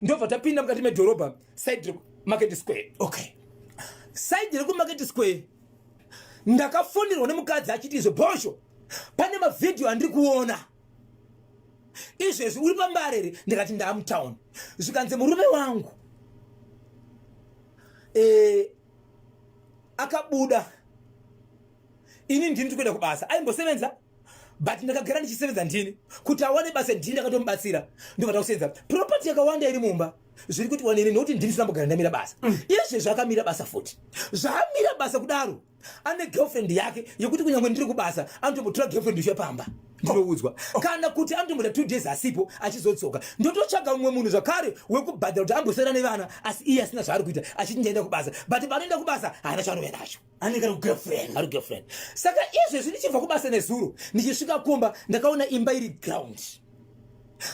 Ndobva tapinda mukati medhorobha, side reMarket Square. Okay. Side rekuMarket Square ndakafonirwa nemukadzi achiti, "Izvo Bhosho, pane mavhidhiyo andiri kuona izvezvi, uri paMbarere?" Ndikati, "Ndaamutown." Zvikanzi, "Murume wangu akabuda, ini ndini tikuenda kubasa. Aimbosevenza, but ndakagara ndichisevenza ndini kuti awane basa. Ndini ndakatomubatsira, ndobva takusevenza. Property yakawanda iri mumba zviri kuti wanini nokuti ndini tinambogara ndamira basa. Izvezvi akamira basa futi. Zvaamira basa kudaro, ane girlfriend yake yekuti kunyange ndiri kubasa anotombotora girlfriend uchiya pamba, ndinoudzwa. Kana kuti anotomboita 2 days asipo, achizodzoka ndototsvaga mumwe munhu zvakare wekubhadhara kuti ambosara nevana, asi iye asina zvaari kuita, achiti ndaenda kubasa, but paanoenda kubasa haana chaanouya nacho." Anenge ari kugirlfriend. Ari girlfriend. Saka izvezvi ndichibva kubasa nezuro, ndichisvika kumba, ndakaona imba iri ground,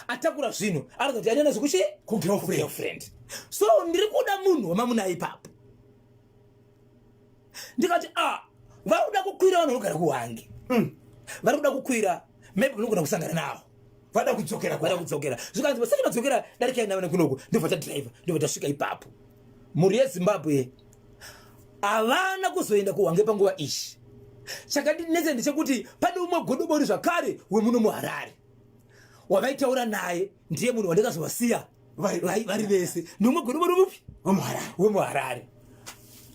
atakura zvinhu, aratidza kuti anoenda zvekuchi kugirlfriend. Girlfriend. So ndiri kuda munhu wamamuna ipapo. Ndikati, "A, vari kuda kukwira vanhu vanogara kuHwange. Vari kuda kukwira, maybe unogona kusangana navo." Vada kudzokera. Vada kudzokera. Zvikanzi, "Vasati vadzokera, darikai navo nekunoku." Ndobva tadhiraivha, ndobva tasvika ipapo. Mhuri yeZimbabwe, havana kuzoenda kuHwange panguva iyi. Chakandinetsa ndechekuti pane umwe godobori zvakare wemuno muHarare wavaitaura naye, ndiye munhu wandakazovasiya vari vese nomwe godobori mupi? WemuHarare. WemuHarare.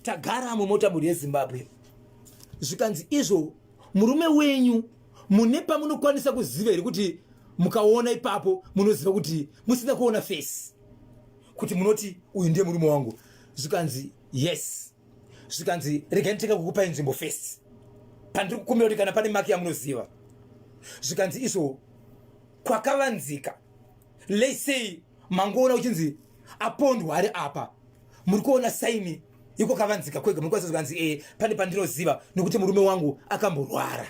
Tagara mumota, mhuri yeZimbabwe, zvikanzi, "Izvo murume wenyu mune pamunokwanisa kuziva here kuti mukaona ipapo munoziva kuti, musina kuona face, kuti munoti uyu ndiye murume wangu?" Zvikanzi, "Yes." Zvikanzi, "Regai nditenga kukupai nzvimbo first pandiri kukumbira kuti kana pane mark yamunoziva." Zvikanzi, "Izvo kwakavanzika, let's say mangoona uchinzi apondwa ari apa, muri kuona sign yekwakavanzika kwega, muri kuona?" Zvikanzi, "Pane pandinoziva nokuti murume wangu akamborwara."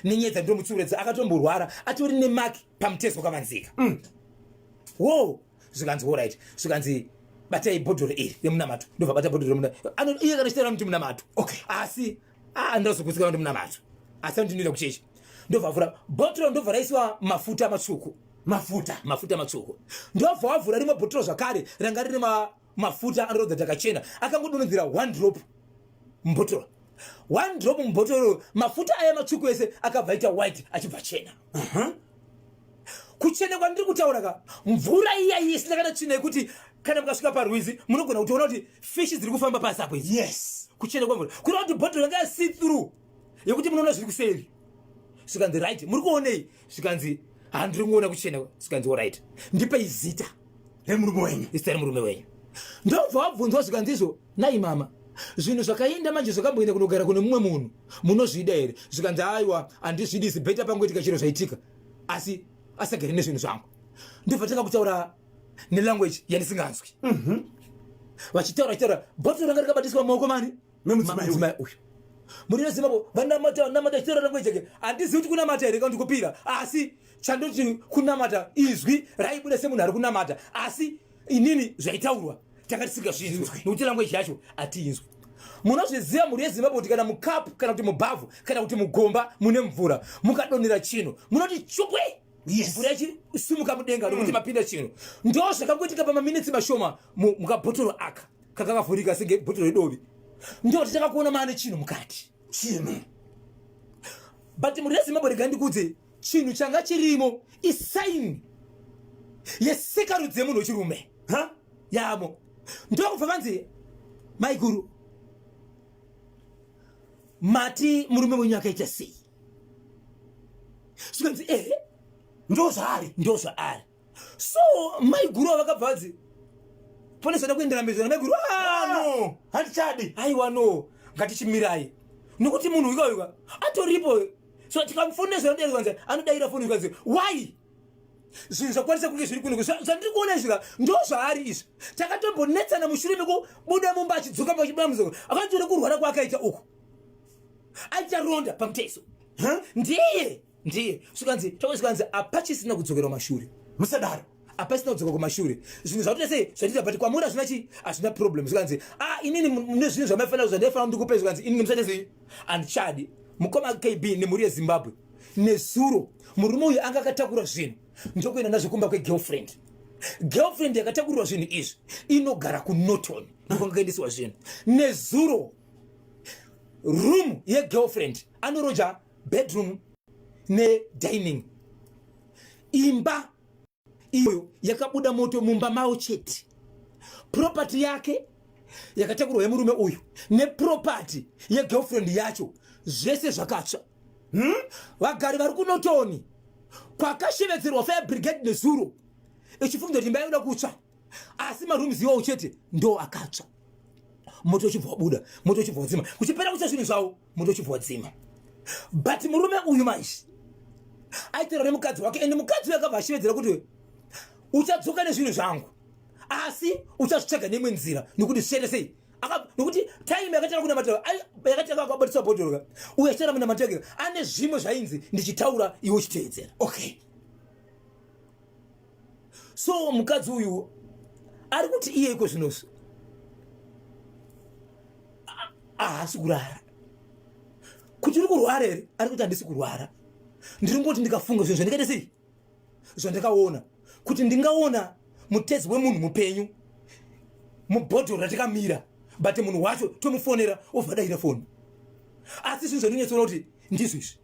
Nenyaya dzandinomutsuuredza, akatomborwara, atori nemark pamutezo wakavanzika. Wo, zvikanzi, "Alright." Zvikanzi, "Batai bhodhoro iri remunamato." Ndobva bata bhodhoro remunamato. Iye kana chitaura muti munamato. Asi andazokutsikana kuti munamato, asi andinoenda kuchechi. Ndobva avhura bhotoro, ndobva raisiwa mafuta matsvuku. Mafuta. Mafuta matsvuku. Ndobva wavhura rimwe bhotoro zvakare ranga rine mafuta anorodza takachena. Akangodonhedzera one drop mubhotoro, one drop mubhotoro, mafuta aya matsvuku ese akabva aita white, achibva chena. Kuchena kwandiri kutaura ka, mvura iya iyi isina kana tsvina, yekuti kana mukasvika parwizi munogona kutoona kuti fishi dziri kufamba pasi apo idzi. Kuchena kwemvura kureva kuti bhotoro ranga see through, yekuti munoona zviri kuseri. Zvikanzi, "Right, muri kuonei?" Zvikanzi, "Handiri kuona kuchena." Zvikanzi, "Alright, ndipei zita remurume wenyu." Zita remurume wenyu. Ndobva wabvunzwa, zvikanzi, "Izvo nai mama, zvinhu zvakaenda manje, zvakamboenda kunogara kune mumwe munhu, munozvida here?" Zvikanzi, "Aiwa, handizvidi, it's better pangoitika chiro zvaitika, asi asagare nezvinhu zvangu." Ndobva tanga kutaura nelanguage yandisinganzwi. Vachitaura, vachitaura, bhotoro ranga rikabatiswa mumaoko mani? Memudzimai. Mudzimai uyu. Muri veZimbabwe, vanamata namata chitaura language yake. Handizivi kuti kunamata here kana kuti kupira, asi chandoti kunamata, izwi raibuda semunhu ari kunamata, asi inini zvaitaurwa tanga tisingazvinzwi nokuti language yacho hatiinzwi. Munozviziva, mhuri yeZimbabwe, kuti kana mukapu kana kuti mubhavhu kana kuti mugomba mune mvura, mukadonhera chinhu munoti chupwe, mvura ichisimuka mudenga nokuti mapinda chinhu. Ndo zvakangoitika pamaminitsi mashoma mukabhotoro aka kakakavhurika senge bhotoro redovi, ndo titanga kuona maane chinhu mukati. Chinhu. But mhuri yeZimbabwe, rega ndikudze, chinhu changa chirimo isign yesikarudzi yemunhu wechirume. Ha. Yamo. Ndokubva vanzi, "Maiguru, mati murume wenyu akaita sei?" Zvikanzi, "Ehe." Ndo zvaari. Ndo zvaari. So maiguru avakabva vanzi, "Pane zvada kuendera mberi namaiguru." "Ah, no." Handichadi. "Aiwa, no, ngatichimirai nokuti munhu uyu kauka atoripo, so tikamufonera zvanodaira, kwanzi anodayira foni." Kwanzi, "Why zvinhu zvakwanisa kunge zviri kuno? Zvandiri kuona izvika ndo zvaari izvi. Takatombonetsana mushure mekubuda mumba, achidzoka pachibuda muzoko, akanditora kurwara kwaakaita uku, aita ronda pamutezo. Ndiye, ndiye." Zvikanzi, zvikanzi, "Hapachisina kudzokera kumashure." Musadaro. Hapasina kudzoka kumashure. Zvinhu zvatoita sei, zvatiita, but kwamuri hazvina chi hazvina problem. Zvikanzi, "A, inini mune zvinhu zvamaifanira, zvandaifanira ndikupe." Zvikanzi, "Inini musaite sei, handichadi." Mukoma KB nemhuri yeZimbabwe, nezuro murume uyu anga akatakura zvinhu ndokuenda nazvo kumba kwegirlfriend. Girlfriend yakatakurirwa zvinhu izvi inogara kuNorton, ndokwanga kaendesiwa zvinhu. Nezuro room yegirlfriend anoroja bedroom nedining, imba iyoyo yakabuda moto mumba mavo chete. Property yake yakatakurwa yemurume uyu neproperty yegirlfriend yacho zvese zvakatsva. Vagari vari kuNorton kwakashevedzerwa fire brigade nezuro ichifunga kuti imba yakuda kutsva, asi marooms iwawo chete ndo akatsva. Moto uchibva wabuda, moto uchibva wadzima, kuchipera kutsva zvinhu zvavo, moto uchibva wadzima. But murume uyu manje aitaura nemukadzi wake, ende mukadzi uyu akabva ashevedzera kuti uchadzoka nezvinhu zvangu, asi uchazvitsvaga neimwe nzira, nekuti zvichaita sei? Nokuti time yakatanga kunamata, yakatanga akabatiswa bhodhoro ka, uyo achitaura munamato yake ane zvimwe zvainzi ndichitaura iwe uchiteedzera. So mukadzi uyu ari kuti iye iko zvinozvi haasi kurara. Kuti uri kurwara here? Ari kuti handisi kurwara, ndiri ngoti ndikafunga zvinhu zvandikaita sei, zvandakaona, kuti ndingaona mutezi wemunhu mupenyu mubhodhoro ratikamira, but munhu wacho tomufonera obva adaira foni, asi zvinhu zvandinonyatsoona kuti ndizvo izvi.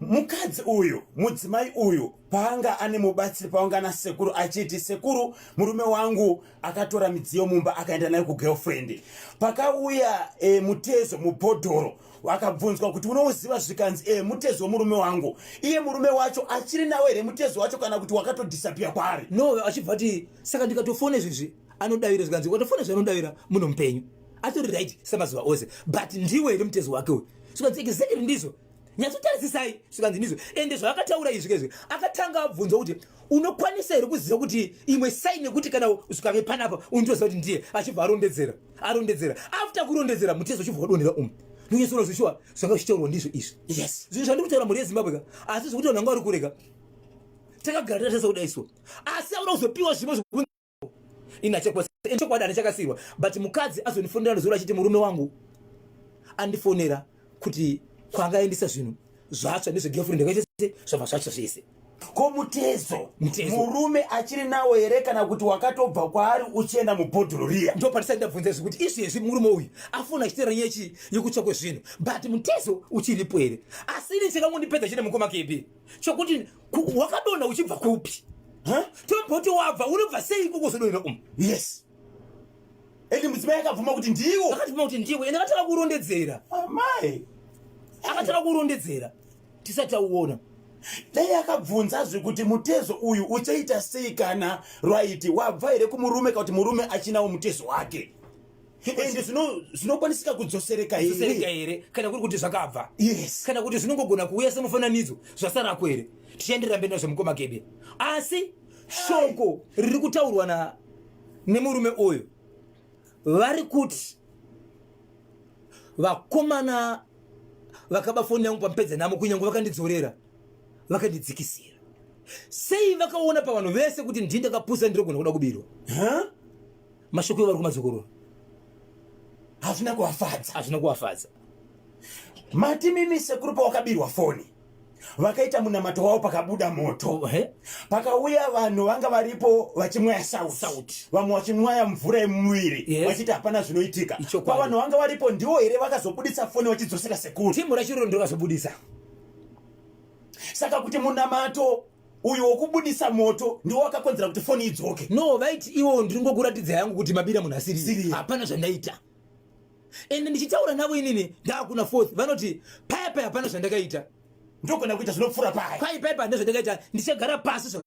Mukadzi uyu, mudzimai uyu, paanga ane mubatsiri, paanga ana sekuru, achiti sekuru, murume wangu akatora midziyo mumba akaenda nayo kugirlfriend. Pakauya mutezo mubhodhoro, akabvunzwa kuti unouziva, zvikanzi mutezo wemurume wangu. Iye murume wacho achiri nawo here mutezo wacho, kana kuti wakatodisappear kwaari? No, achibva ti saka ndikatofona izvezvi anodavira, zvikanzi ukatofona izvi anodavira, munhu mupenyu atori right semazuva ose, but ndiwe here mutezo wake uyu? Zvikanzi exactly ndizvo, nyatsotarisisai. Zvikanzi ndizvo. Ende zvavakataura izvi kezvi, akatanga abvunzwa kuti unokwanisa here kuziva kuti imwe sign yekuti kana zvikave panapa unotoziva kuti ndiye, achibva arondedzera, arondedzera. After kurondedzera, mutezo uchibva wadonhera umu. Ndonyatsoona zvishuwa zvanga zvichitaurwa ndizvo izvi. Zvinhu zvandiri kutaura, mhuri yeZimbabwe ka, asi zvekuti vanhu vanga vari kurega takagara tatarisa kudai so, asi auda kuzopiwa zvimwe zvoku ini chokwadi hana chakasirwa. But mukadzi azondifonera nezuro achiti murume wangu andifonera kuti kwaangaendesa zvinhu zvatsva nezvegirlfriend yakaita se zvabva zvatsva zvese. Ko mutezo? Mutezo. Murume achiri nawo here, kana kuti wakatobva kwaari uchienda mubhodhoro riya? Ndo patisati ndabvunza izvi kuti izvezvi murume uyu afona achiteera nyaya yechi yekutsva kwezvinhu, but mutezo uchiripo here? Asi ini chakangondipedza chine mukoma kepi chokuti wakadonha uchibva kupi? Huh? Tomboti wabva, unobva sei ikoko uzodonhera umu? Yes, ende mudzimai akabvuma kuti ndiwo. Akatibvuma kuti ndiwo, ende akatanga kurondedzera. Amai. Akatanga kurondedzera tisati tauona. Dai akabvunzazve kuti mutezo uyu uchaita sei kana rwaiti wabva here kumurume, kana kuti murume achinawo mutezo wake, ende zvinokwanisika kudzosereka Zvosereka here? Here kana kuri kuti zvakabva? Yes. Kana kuti zvinongogona kuuya semufananidzo zvasarako here? Tichaenderera mberi nazvo, mukoma Kebe. Asi shoko riri kutaurwa na nemurume uyu, vari kuti vakomana vakaba foni yangu pamupedza namo, kunyange vakandidzorera, vakandidzikisira. Sei vakaona pavanhu vese kuti ndii ndakapusa, ndirogona kuda kubirwa? Huh? Mashoko ivo vari kumadzokorora. Hazvina kuvafadza. Hazvina kuvafadza. Mati mimi sekuru pawakabirwa foni vakaita munamato wavo, pakabuda moto. Oh, he? Pakauya vanhu vanga varipo vachimwaya sauti, Sauti. vamwe vachimwaya mvura yemuviri, vachiti hapana zvinoitika. Ichokwadi. Pavanhu vanga varipo, ndiwo here vakazobuditsa foni vachidzosera sekuru? Timu rachiroro ndokazobudisa. Saka kuti munamato uyu wokubudisa moto ndiwo wakakonzera kuti foni idzoke? No, vaiti iwo ndiri ngokuratidza yangu kuti mabira munhu asiri. Siriye. Hapana zvandaita, ende ndichitaura navo inini ndaakuna fourth, vanoti paya paya hapana zvandakaita. Ndogona kuita zvinopfuura paya. Pai pai pane zvandakaita, ndichagara pasi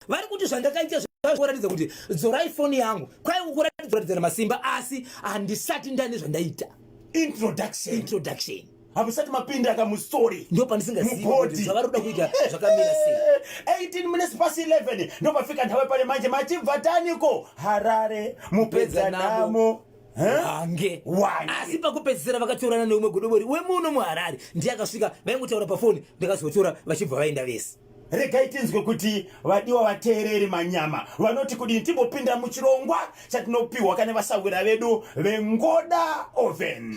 vari kuti zvandakaita kuratidza kuti dzorai foni yangu, kwai kuratidzana masimba, asi handisati ndane zvandaita. Introduction. Introduction. Hamusati mapinda kamustori. Ndo pandisingazivi kuti Mubhodhi. zvavari kuda kuita zvakamira sei. 18 minutes past 11, ndopafika nthawe pale manje machibva taniko Harare mupedza namo. Wange. Wange. Asi pakupedzisira vakatorana neumwe godobori wemuno muHarare, ndiye akasvika, vaingotaura pafoni, ndakazotora vachibva vaenda vese. Regai tinzwe kuti vadiwa vateereri manyama vanoti kudini. Timbopinda muchirongwa chatinopiwa kane vasahwira vedu vengoda oven.